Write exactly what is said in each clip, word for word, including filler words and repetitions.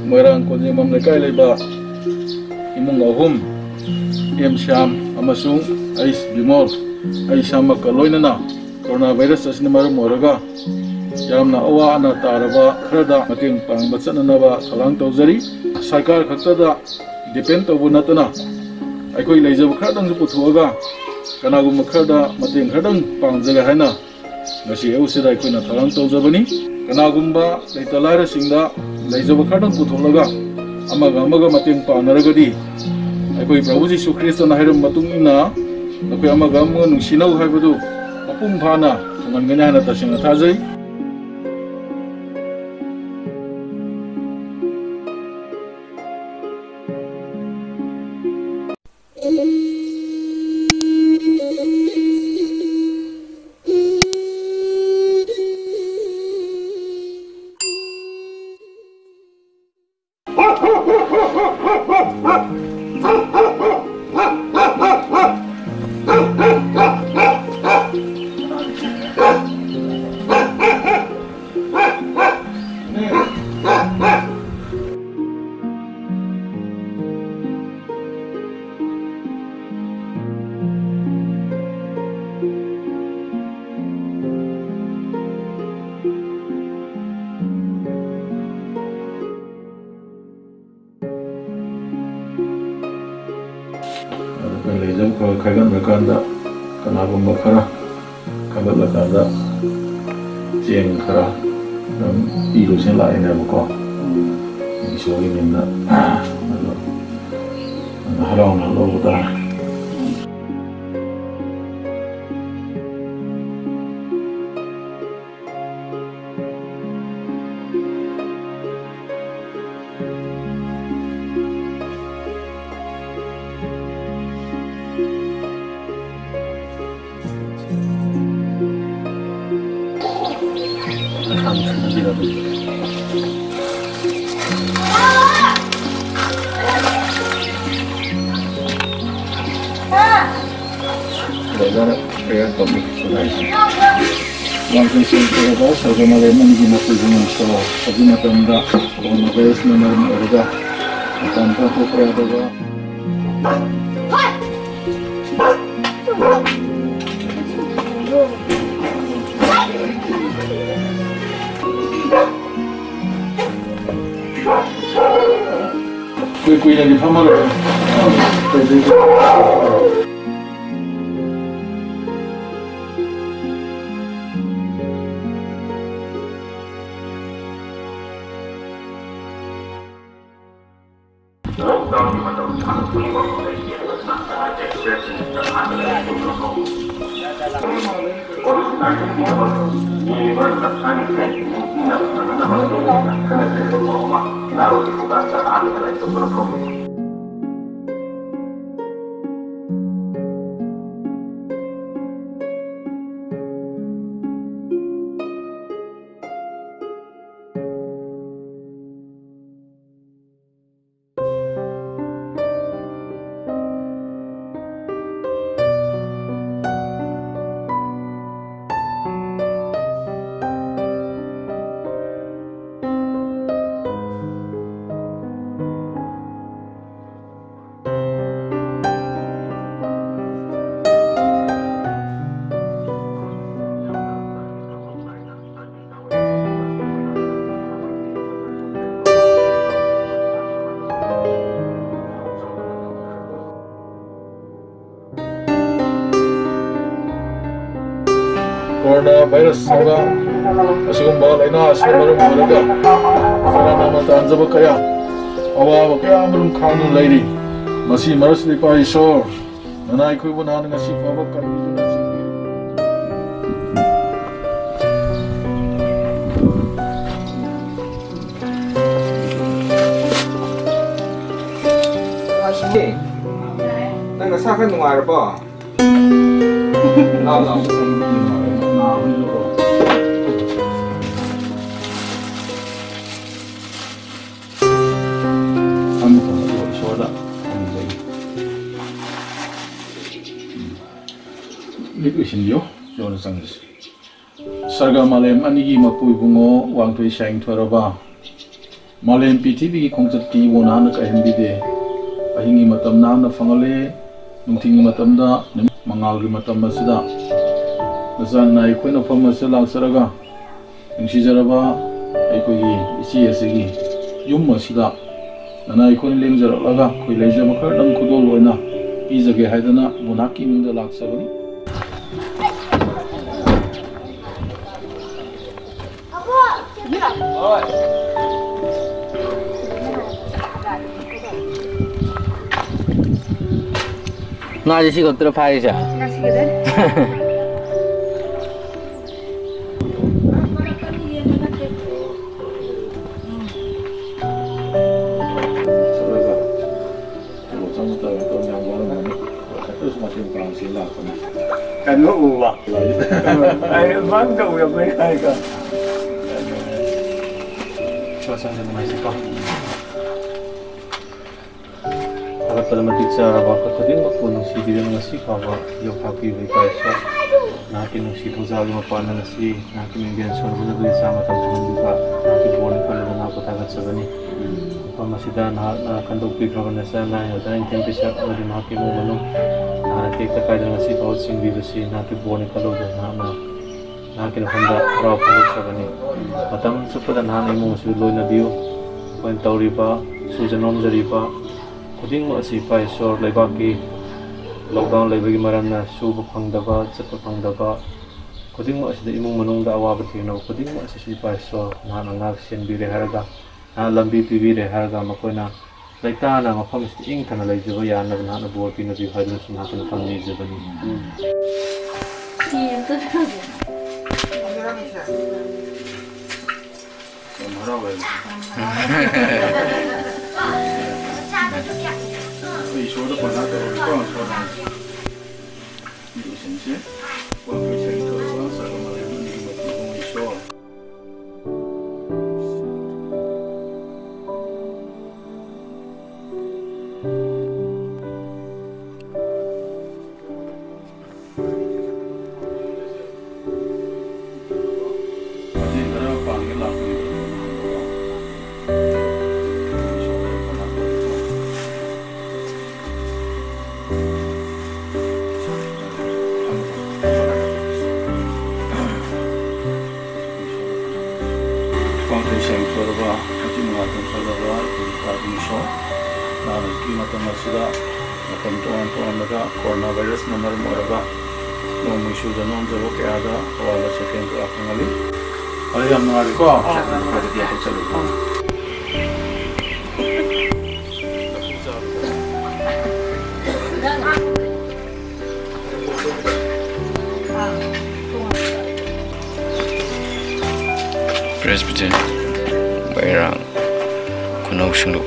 ꯃꯣꯏꯔꯥꯡ ꯀꯣꯟꯖꯦꯡꯕꯝ ꯂꯩꯀꯥꯏ ꯂꯩꯕ ꯏꯃꯨꯡ ꯑꯍꯨꯝ, ꯑꯦꯝ ꯁ꯭ꯌꯥꯝ ꯑꯃꯁꯨꯡ ꯑꯩꯁ ꯕꯤꯃꯣꯜ, ꯑꯩ ꯏꯁꯥꯃꯛꯀ ꯂꯣꯏꯅꯅ ꯀꯣꯔꯣꯅꯥ ꯚꯥꯏꯔꯁ ꯑꯁꯤꯅ ꯃꯔꯝ ꯑꯣꯏꯔꯒ ꯌꯥꯝꯅ ꯑꯋꯥ ꯑꯅꯥ ꯇꯥꯔꯕ ꯈꯔꯗ ꯃꯇꯦꯡ ꯄꯥꯡꯕ ꯆꯠꯅꯅꯕ ꯊꯧꯔꯥꯡ ꯇꯧꯖꯔꯤ꯫ ꯁꯔꯀꯥꯔ ꯈꯛꯇꯗ ꯗꯤꯄꯦꯟ ꯇꯧꯕ ꯅꯠꯇꯅ ꯑꯩꯈꯣꯏ ꯂꯩꯖꯕ ꯈꯔꯗꯪꯁꯨ ꯄꯨꯊꯣꯛꯑꯒ ꯀꯅꯥꯒꯨꯝꯕ ꯈꯔꯗ ꯃꯇꯦꯡ ꯈꯔꯗꯪ ꯄꯥꯡꯖꯒꯦ ꯍꯥꯏꯅ ꯉꯁꯤ ꯑꯌꯨꯛꯁꯤꯗ ꯑꯩꯈꯣꯏꯅ ꯊꯧꯔꯥꯡ ꯇꯧꯖꯕꯅꯤ꯫ ꯀꯅꯥꯒꯨꯝꯕ ꯂꯩꯇ ꯂꯥꯏꯔꯁꯤꯡꯗ ꯂꯩꯖꯕ ꯈꯔꯗꯪ ꯄꯨꯊꯣꯛꯂꯒ ꯑꯃꯒ ꯑꯃꯒ ꯃꯇꯦꯡ ꯄꯥꯡꯅꯔꯒꯗꯤ ꯑꯩꯈꯣꯏ ꯄ꯭ꯔꯚꯨ ꯖꯤꯁꯨ ꯈ꯭ꯔꯤꯁꯇꯅ ꯍꯥꯏꯔꯝꯕ ꯃꯇꯨꯡ ꯏꯟꯅ ꯑꯩꯈꯣꯏ ꯑꯃꯒ ꯑꯃꯒ ꯅꯨꯡꯁꯤꯅꯧ ꯍꯥꯏꯕꯗꯨ ꯃꯄꯨꯡ ꯐꯥꯅ ꯊꯨꯡꯍꯟꯒꯅꯤ ꯍꯥꯏꯅ ꯇꯁꯦꯡꯅ ꯊꯥꯖꯩ꯫ ꯑꯗꯨꯒ ꯂꯩꯖꯕ ꯈꯔ ꯈꯥꯏꯒꯠꯅꯔꯀꯥꯟꯗ ꯀꯅꯥꯒꯨꯝꯕ ꯈꯔ ꯈꯥꯏꯒꯠꯂꯀꯥꯟꯗ ꯆꯦꯡ ꯈꯔ ꯑꯗꯨꯝ ꯄꯤꯔꯨꯁꯦ ꯂꯥꯛꯏꯅꯦꯕꯀꯣ꯫ ꯏꯁꯣꯔꯒꯤ ꯃꯤꯡꯗ ꯑꯗꯣ ꯍꯔꯥꯎꯅ ꯂꯧꯕ ꯇꯥꯔꯦ꯫ Brother, prayer topic sudah. ꯋꯥꯡꯈꯩ ꯆꯦꯟꯊꯔꯒ ꯁꯔꯒ ꯃꯥꯂꯦꯝ ꯑꯅꯤꯒꯤ ꯃꯄꯨ ꯏꯕꯨꯡꯉꯣꯁꯨ ꯍꯧꯖꯤꯛ ꯃꯇꯝꯗ ꯀꯣꯔꯣꯅꯥ ꯚꯥꯏꯔꯁꯅ ꯃꯔꯝ ꯑꯣꯏꯔꯒ ꯃꯄꯥꯟ ꯊꯣꯛꯄ ꯌꯥꯗꯕ꯫ ꯀꯨꯏ ꯀꯨꯏꯅꯗꯤ ꯐꯝꯃꯔꯣꯏ꯫ ꯂꯣꯛꯗꯥꯎꯟꯒꯤ ꯃꯇꯝ ꯁꯥꯡꯅ ꯊꯣꯛꯂꯤꯕ ꯃꯈꯩ ꯌꯦꯡꯕ ꯁꯥꯟꯅꯕ ꯑꯦꯛꯁꯄ꯭ꯔꯦꯁꯁꯤꯡ ꯆꯠꯊꯥꯅꯕ ꯊꯨꯅ ꯍꯧ꯫ ꯀꯣꯚꯤꯗ ꯅꯥꯏꯟꯇꯤꯟꯒꯤꯗꯃꯛ ꯌꯦꯡꯂꯤꯕ ꯂꯝꯁꯥꯒꯤ ꯐꯦꯟꯁꯤꯡꯕꯨ ꯄꯤꯅꯕ ꯐꯪꯅꯅꯕ ꯈꯟꯅ ꯊꯦꯡꯅꯕ ꯄꯥꯎ ꯑꯃ ꯅꯥꯔꯣꯟꯒꯤ ꯈꯨꯒꯥ ꯆꯠꯊꯥꯅꯕ ꯂꯥꯏꯊꯣꯛꯇꯨꯅ ꯐꯣꯡꯈꯤ꯫ ꯀꯣꯔꯣꯅꯥ ꯚꯥꯏꯔꯁ ꯍꯥꯏꯕ ꯑꯁꯤꯒꯨꯝꯕ ꯂꯥꯏꯅꯥ ꯑꯁꯤꯅ ꯃꯔꯝ ꯑꯣꯏꯔꯒ ꯀꯅꯥ ꯅꯥꯝꯅ ꯇꯥꯟꯖꯕ ꯀꯌꯥ, ꯑꯋꯥꯕ ꯀꯌꯥ ꯑꯃꯔꯣꯝ ꯈꯥꯡꯗꯨꯅ ꯂꯩꯔꯤ꯫ ꯃꯁꯤ ꯃꯔꯛꯁꯤꯗ ꯏꯄꯥ ꯏꯁꯣꯔ, ꯅꯅꯥꯏ ꯑꯩꯈꯣꯏꯕꯨ ꯅꯍꯥꯟ ꯉꯁꯤ ꯐꯥꯎꯕ ꯀꯟꯕꯤꯗꯨꯅ ꯆꯤꯡꯕꯤꯔꯤ꯫ ꯅꯪ ꯅꯁꯥ ꯈꯔ ꯅꯨꯡꯉꯥꯏꯔꯕꯣ? ꯂꯥꯎ, ꯂꯥꯎ꯫ ꯏꯁꯣꯔꯗ ꯈꯨꯔꯨꯝꯖꯔꯤ꯫ ꯃꯤꯠ ꯎꯏꯁꯤꯟꯕꯤꯌꯨ, ꯏꯁꯣꯔꯗ ꯆꯪꯉꯁꯤ꯫ ꯁꯔꯒ ꯃꯥꯂꯦꯝ ꯑꯅꯤꯒꯤ ꯃꯄꯨ ꯏꯕꯨꯡꯉꯣ ꯋꯥꯡꯊꯣꯏ ꯁꯥꯏꯡꯊꯣꯏꯔꯕ, ꯃꯥꯂꯦꯝ ꯄ꯭ꯔꯤꯊꯤꯕꯤꯒꯤ ꯈꯣꯡꯆꯠꯇꯤ ꯏꯕꯣ ꯅꯍꯥꯛꯅ ꯀꯥꯏꯍꯟꯕꯤꯗꯦ꯫ ꯑꯍꯤꯡꯒꯤ ꯃꯇꯝ ꯅꯍꯥꯛꯅ ꯐꯪꯍꯜꯂꯦ, ꯅꯨꯡꯊꯤꯜꯒꯤ ꯃꯇꯝꯗ ꯅꯨꯃꯤꯠ ꯃꯉꯥꯜꯒꯤ ꯃꯇꯝ ꯑꯁꯤꯗ ꯅꯆꯥ ꯅꯅꯥꯏ ꯑꯩꯈꯣꯏꯅ ꯃꯐꯝ ꯑꯁꯤꯗ ꯂꯥꯛꯆꯔꯒ ꯅꯨꯡꯁꯤꯖꯔꯕ ꯑꯩꯈꯣꯏꯒꯤ ꯏꯆꯦ ꯑꯁꯤꯒꯤ ꯌꯨꯝ ꯑꯁꯤꯗ ꯅꯅꯥꯏ ꯑꯩꯈꯣꯏꯅ ꯂꯦꯡꯖꯔꯛꯂꯒ ꯑꯩꯈꯣꯏ ꯂꯩꯖꯕ ꯈꯔꯗꯪ ꯈꯨꯗꯣꯜ ꯑꯣꯏꯅ ꯄꯤꯖꯒꯦ ꯍꯥꯏꯗꯅ ꯏꯕꯣ ꯅꯍꯥꯛꯀꯤ ꯏꯃꯨꯡꯗ ꯂꯥꯛꯆꯕꯅꯤ꯫ ꯉꯥꯁꯦ ꯁꯤ ꯈꯛꯇꯔ ꯐꯥꯔꯤꯁꯦ? ꯉꯁꯤꯒꯤꯗꯤ꯫ ꯀꯩꯅꯣ ꯎꯕ꯫ ꯑꯩ ꯃꯪꯗ ꯎꯔꯛꯄꯅꯤ ꯍꯥꯏꯀꯣ꯫ ꯊꯥꯒꯠꯄꯗ ꯃꯇꯤꯛ ꯆꯥꯔꯕ ꯑꯩꯈꯣꯏ ꯈꯨꯗꯤꯡꯃꯛꯄꯨ ꯅꯨꯡꯁꯤꯕꯤꯗꯨꯅ ꯉꯁꯤ ꯐꯥꯎꯕ ꯌꯣꯛꯊꯥꯛꯄꯤꯕ ꯏꯄꯥ ꯏꯁꯣꯔ, ꯅꯍꯥꯛꯀꯤ ꯅꯨꯡꯁꯤ ꯊꯧꯖꯥꯜꯒꯤ ꯃꯄꯥꯟꯅ ꯉꯁꯤ ꯅꯍꯥꯛꯀꯤ ꯃꯤꯡꯖꯦꯜ ꯁꯣꯟꯕꯗꯨꯒꯤ ꯆꯥ ꯃꯇꯝ ꯐꯪꯍꯟꯕꯤꯕ ꯅꯍꯥꯛꯀꯤ ꯕꯣꯔꯅꯤ ꯈꯜꯂꯒ ꯅꯍꯥꯛꯄꯨ ꯊꯥꯒꯠꯆꯕꯅꯤ꯫ ꯃꯐꯝ ꯑꯁꯤꯗ ꯅꯍꯥꯛꯅ ꯈꯟꯗꯣꯛꯄꯤꯈ꯭ꯔꯕ ꯅꯆꯥ ꯅꯅꯥꯏ ꯑꯣꯖꯥ ꯏꯟꯊꯦꯝ ꯄꯤꯁꯛ ꯑꯃꯗꯤ ꯃꯍꯥꯛꯀꯤ ꯏꯃꯨꯡ ꯃꯅꯨꯡ ꯅꯍꯥꯛꯅ ꯇꯦꯛꯇ ꯀꯥꯏꯗꯅ ꯉꯁꯤ ꯐꯥꯎꯕ ꯆꯤꯡꯕꯤꯕꯁꯤ ꯅꯍꯥꯛꯀꯤ ꯕꯣꯔꯅꯤ ꯈꯜꯂꯨꯕꯗ ꯅꯍꯥꯛꯅ ꯅꯍꯥꯛꯀꯤ ꯃꯐꯝꯗ ꯍꯔꯥꯎ ꯐꯣꯡꯗꯣꯛꯆꯕꯅꯤ꯫ ꯃꯇꯝ ꯆꯨꯞꯄꯗ ꯅꯍꯥꯛꯅ ꯏꯃꯨꯡ ꯑꯁꯤꯕꯨ ꯂꯣꯏꯅꯕꯤꯌꯨ꯫ ꯑꯩꯈꯣꯏꯅ ꯇꯧꯔꯤꯕ, ꯁꯨꯖ ꯅꯣꯝꯖꯔꯤꯕ ꯈꯨꯗꯤꯡꯃꯛ ꯑꯁꯤ ꯏꯄꯥ ꯏꯁꯣꯔ ꯂꯩꯕꯥꯛꯀꯤ lockdown ꯂꯩꯕꯒꯤ ꯃꯔꯝꯅ ꯁꯨꯕ ꯐꯪꯗꯕ, ꯆꯠꯄ ꯐꯪꯗꯕ ꯈꯨꯗꯤꯡꯃꯛ ꯑꯁꯤꯗ ꯏꯃꯨꯡ ꯃꯅꯨꯡꯗ ꯑꯋꯥꯕ ꯊꯦꯡꯅꯕ ꯈꯨꯗꯤꯡꯃꯛ ꯑꯁꯤꯁꯨ ꯏꯄꯥ ꯏꯁꯣꯔ ꯅꯍꯥꯛꯅ ꯉꯥꯛ ꯁꯦꯟꯕꯤꯔꯦ ꯍꯥꯏꯔꯒ, ꯅꯍꯥꯛ ꯂꯝꯕꯤ ꯄꯤꯕꯤꯔꯦ ꯍꯥꯏꯔꯒ ꯃꯈꯣꯏꯅ ꯂꯩꯇꯥꯅ ꯃꯐꯝ ꯑꯁꯤꯗ ꯏꯪꯊꯅ ꯂꯩꯖꯕ ꯌꯥꯅꯕ ꯅꯍꯥꯛꯅ ꯕꯣꯔ ꯄꯤꯅꯕꯤꯌꯨ ꯍꯥꯏꯗꯨꯅꯁꯨ ꯅꯍꯥꯛꯀꯤ ꯃꯐꯝ ꯅꯤꯖꯕꯅꯤ꯫ ꯌꯥꯝ ꯍꯔꯥꯎꯋꯦ꯫ ꯑꯩꯈꯣꯏ ꯏꯁꯣꯔꯗ ꯄ꯭ꯔꯊꯅꯥ ꯇꯧꯔꯒꯀꯣ, ꯏꯁꯣꯔꯗ꯫ ꯃꯤꯑꯣꯏꯁꯤꯡꯁꯦ ꯋꯥꯈꯜ ꯁꯦꯡꯗꯣꯛꯑꯒ ꯁꯔꯒ ꯃꯥꯂꯦꯝ ꯑꯅꯤꯒꯤ ꯃꯄꯨ ꯏꯕꯨꯡ ꯏꯁꯣꯔ꯫ ꯇꯧꯔꯕ ꯃꯇꯤꯛ ꯃꯉꯥ ꯇꯪꯈꯠꯂꯕ ꯏꯄꯥ ꯏꯄꯨ ꯏꯁꯣꯔ, ꯅꯍꯥꯟ ꯍꯧꯖꯤꯛꯀꯤ ꯃꯇꯝ ꯑꯁꯤꯗ ꯃꯐꯝ ꯇꯣꯉꯥꯟ ꯇꯣꯉꯥꯟꯕꯗ ꯀꯣꯔꯣꯅꯥ ꯚꯥꯏꯔꯁꯅ ꯃꯔꯝ ꯑꯣꯏꯔꯒ ꯅꯣꯡꯃꯒꯤ ꯁꯨꯖ ꯅꯣꯝꯖꯕ ꯀꯌꯥꯗ ꯑꯋꯥꯕ ꯆꯩꯊꯦꯡ ꯀꯌꯥ ꯐꯪꯍꯜꯂꯤ꯫ ꯑꯗꯨ ꯌꯥꯝ ꯅꯨꯡꯉꯥꯏꯔꯦꯀꯣ꯫ ꯑꯗꯨꯗꯤ ꯍꯥꯏꯆꯠꯂꯨ꯫ Presbyterian ꯃꯣꯏꯔꯥꯡ ꯈꯨꯅꯧ ꯁꯤꯡꯂꯨꯞ꯫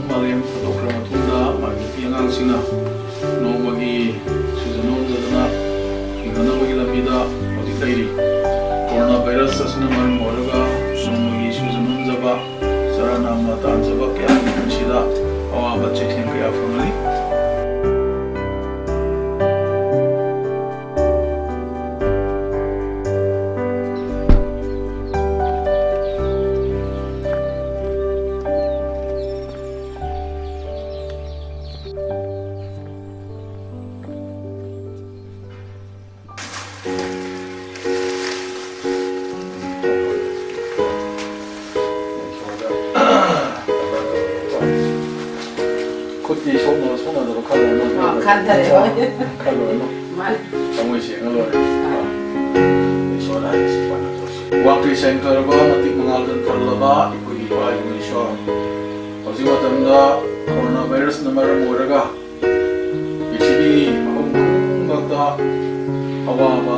ꯃꯥꯂꯦꯝ ꯊꯥꯗꯣꯛꯈ꯭ꯔ ꯃꯇꯨꯡꯗ ꯃꯥꯒꯤ ꯅꯨꯄꯤ ꯑꯉꯥꯡꯁꯤꯡꯅ ꯅꯣꯡꯃꯒꯤ ꯁꯨꯖ ꯅꯣꯝꯖꯗꯅ ꯍꯤꯡꯅꯅꯕꯒꯤ ꯂꯝꯕꯤꯗ ꯍꯧꯖꯤꯛ ꯂꯩꯔꯤ꯫ ꯀꯣꯔꯣꯅꯥ ꯚꯥꯏꯔꯁ ꯑꯁꯤꯅ ꯃꯔꯝ ꯑꯣꯏꯔꯒ ꯅꯣꯡꯃꯒꯤ ꯁꯨꯖ ꯅꯣꯝꯖꯕ, ꯆꯔꯥ ꯅꯥꯝꯃ ꯇꯥꯟꯖꯕ ꯀꯌꯥꯒꯤ ꯄꯨꯟꯁꯤꯗ ꯑꯋꯥꯕ ꯆꯩꯊꯦꯡ ꯀꯌꯥ ꯐꯪꯍꯜꯂꯤ꯫ ꯈꯨꯠꯇꯤ ꯁꯣꯛꯅ-, ꯁꯣꯛꯅꯗꯕ ꯈꯜꯂꯣ, ꯑꯥ, ꯈꯟꯊꯔꯦ꯫ ꯈꯜꯂꯨꯔꯅꯨ꯫ ꯃꯥꯅꯤ꯫ ꯊꯃꯣꯏ ꯁꯦꯡꯉ ꯂꯣꯏꯔꯦ꯫ ꯑꯥ꯫ ꯏꯁꯣꯔ ꯍꯥꯏꯕꯁꯤ ꯄꯥꯟꯅꯗꯧꯁꯤ꯫ ꯋꯥꯡꯈꯩ ꯁꯦꯡꯊꯔꯕ, ꯃꯇꯤꯛ ꯃꯉꯥꯜ ꯀꯟꯈꯠꯂꯕ ꯑꯩꯈꯣꯏꯒꯤ ꯏꯄꯥ ꯏꯄꯨ ꯏꯁꯣꯔ, ꯍꯧꯖꯤꯛ ꯃꯇꯝꯗ ꯀꯣꯔꯣꯅꯥ ꯚꯥꯏꯔꯁꯅ ꯃꯔꯝ ꯑꯣꯏꯔꯒ ꯄ꯭ꯔꯤꯊꯤꯕꯤ ꯃꯐꯝ ꯈꯨꯗꯤꯡꯃꯛꯇ ꯑꯋꯥꯕ